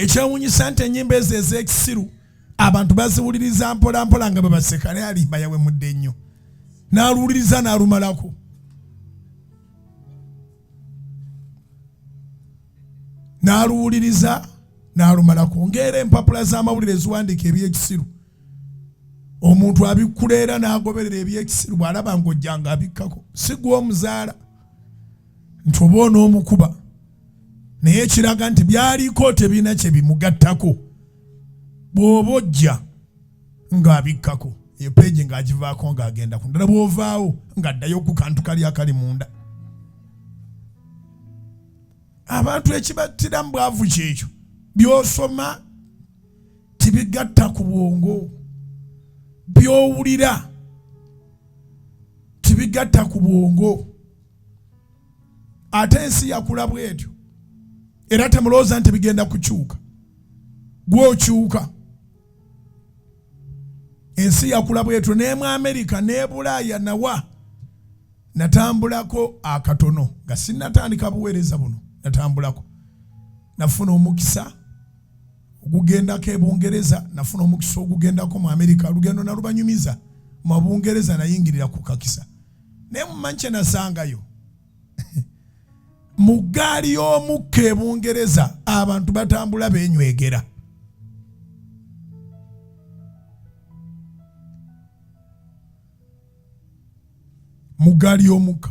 Ekyewunyisa nti ennyimba ezo ez'ekisiru abantu baziwuliriza mpola mpola nga bwe baseka, naye alimba yawemudde nnyo n'aluwuliriza n'alumalako. N'aluwuliriza n'alumalako ng'era empapula z'amawulire eziwandiika eby'ekisiru omuntu abikkula era n'agoberera eby'ekisiru bw'alaba ng'ojja ng'abikkako si gw'omuzaala nti oba onoomukuba naye ekiraga nti byaliko tebirina kye bimugattako bw'oba ojja ng'abikkako eyo peegi ng'agivaako ng'agenda ku ndala bw'ovaawo ng'addayo ku kantu kali akali munda abantu ekibattira mu bwavu kyekyo by'osoma tibigatta ku bwongo by'owulira tibigatta ku bwongo ate ensi yakula bwetyo era temulowooza nti bigenda kukyuka gwokyuka ensi yakula bwetyo ne mu amerika ne bulaaya nawa natambulako akatono nga sinnatandika buweereza buno natambulako nafuna omukisa ogugendako e Bungereza nafuna omukisa ogugendako mu Amerika olugendo nalubanyumiza mu Bungereza nayingirira ku kakisa naye mumanyi kye nasangayo mu ggaali y'omukka e Bungereza abantu batambula beenywegera mu ggaali y'omukka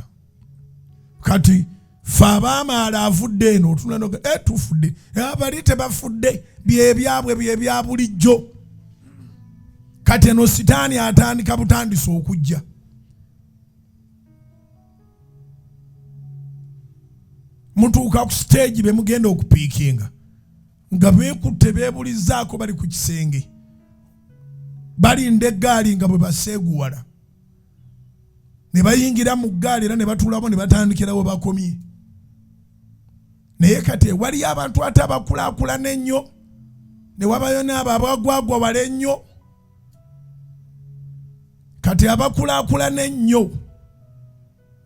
kati fe abaamaala avudde eno otuna noga e tufudde abali eh, tebafudde byebyabwe byebya bulijjo kati eno sitaani atandika butandisa okujja mutuuka ku siteegi be mugenda okupiikinga nga beekutte beebulizaako bali ku kisenge balinda eggaali nga bwe baseeguwala ne bayingira mu ggaali era ne batuulabo ne batandikira we bakomye naye kati waliyo abantu ate abakulaakulana ennyo ne wabayo n'abo abagwagwawala ennyo kati abakulaakulana ennyo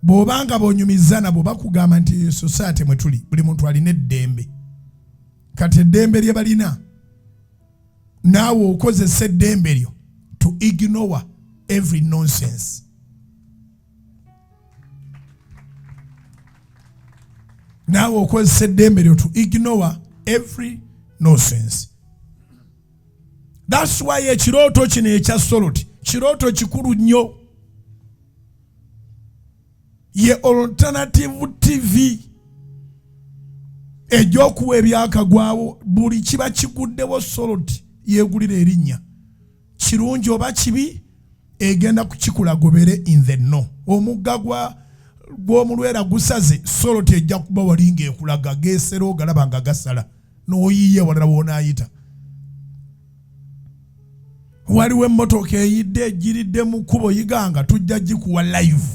bw'oba nga bonyumiza nabo bakugamba nti eyo society mwe tuli buli muntu alina eddembe kati eddembe lye balina naawe okozesa eddembe lyo to ignore every nonsense naawe okozesa eddembe lyo to ignore every nonsense That's why ekirooto kino ekya soloti kirooto kikulu nnyo ye alternative tv ejja okuwa ebyakagwawo buli kiba kiguddewo soloti yeegulira erinnya kirungi oba kibi egenda kukikulagobere in the no omugga gwa gw'omulwera gusaze soloti ejja kuba wali ng'ekulaga geesera ogalaba nga gasala n'oyiiya walala w'onaayita waliwo emmotoka eyidde ejiridde mu kkubo yiganga tujja gikuwa live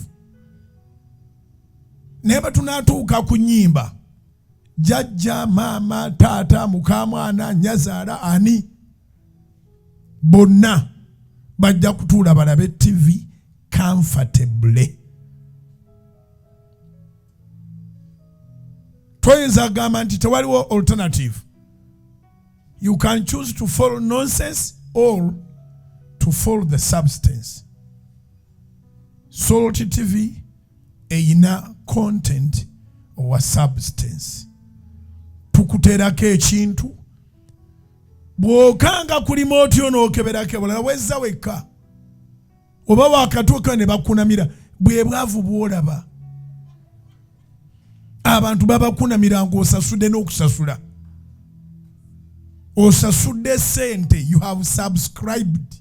naye bwe tunaatuuka ku nnyimba jajja maama taata mukamwana nyazaala ani bonna bajja kutuula balabe tv comfortably toyinza kugamba nti tewaliwo alternative you can choose to follow nonsense or to follow the substance salt tv eyina content owa substance tukuterako ekintu bw'okanga kulima otyo n'okeberako ebulala wezza wekka oba wakatuuka ne bakunamira bwe bwavu bw'olaba abantu babakunamira ng'osasudde n'okusasula osasudde sente you have subscribed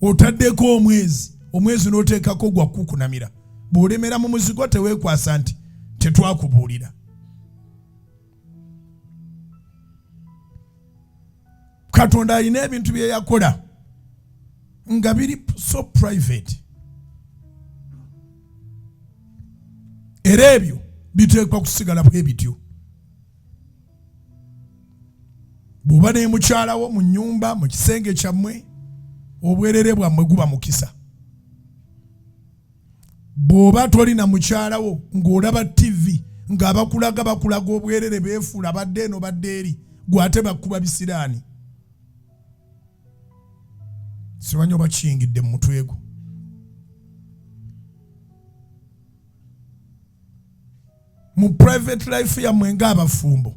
otaddeko omwezi omwezi n'oteekako gwa kukunamira bw'olemera mu muzigo teweekwasa nti tetwakubuulira katonda alina ebintu bye yakola nga biri so private era ebyo biteekwa kusigala bwe bityo bw'oba ne mukyala wo mu nnyumba mu kisenge kyammwe obwerere bwammwe guba mukisa bw'oba toli na mukyala wo ng'olaba ttivi ng'abakulaga bakulaga obwerere beefuula badde eno badde eri Gwe ate bakuba bisiraani. Simanyi oba kiyingidde mu mutwe gwo. Mu private life yammwe ng'abafumbo,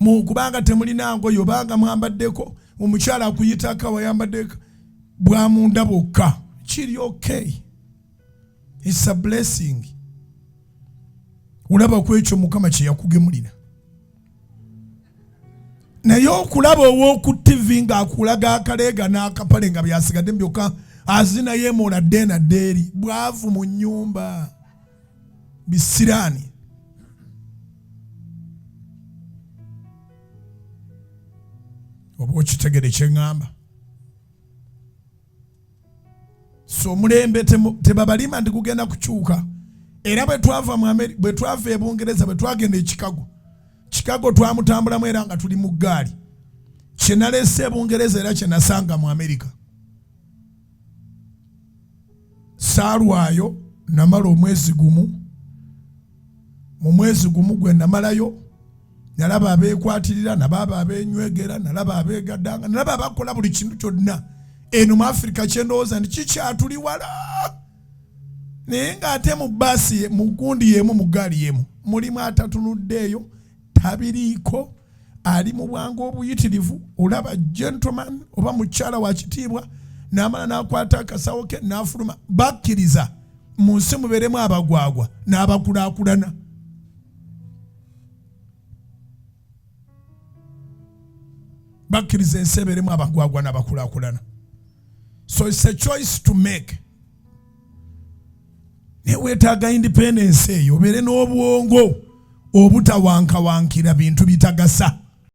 mu kubanga temulina ngoye obanga mwambaddeko, omukyala akuyitako wayambadde bwamunda bwokka, kiri okay, it's a blessing. Olaba ku ekyo Mukama kye yakugemulira. Naye okulaba ow'oku TV ng'akulaga akaleega n'akapale nga byasigadde byokka, azina yeemoola dde na dde eri, bwavu mu nnyumba, bisiraani. Oba okitegere kye ŋŋamba? So omulembe tebabalima nti gugenda kukyuka. Era bwe twava mu Ameri-, bwe twava e Bungereza, bwe twagenda e Chicago, Chicago twamutambulamu era nga tuli mu ggaali. Kye naleese e Bungereza era kye nasanga mu Amerika. Saalwayo, namala omwezi gumu. Mu mwezi gumu gwe namalayo, nalaba abeekwatirira, nalaba abeenywegera, nalaba abeegaddanga, nalaba abakola buli kintu kyonna. Eno mu Afirika kye ndowooza nti kikyatuli wala, naye ng'ate mu bbaasi, mu gundi y'emu, mu ggaali y'emu, mulimu atatunuddeeyo, tabiriiko, ali mu bwangu obuyitirivu. Olaba gentleman oba mukyala wa kitiibwa n'amala n'akwata akasawo ke n'afuluma. Bakkiriza mu nsi mubeeremu abagwagwa n'abakulaakulana. Bakkiriza ensi ebeeremu abagwagwa n'abakulaakulana. So it's a choice to make. Naye weetaaga independence eyo, obeere n'obwongo obutawankawankira bintu bitagasa.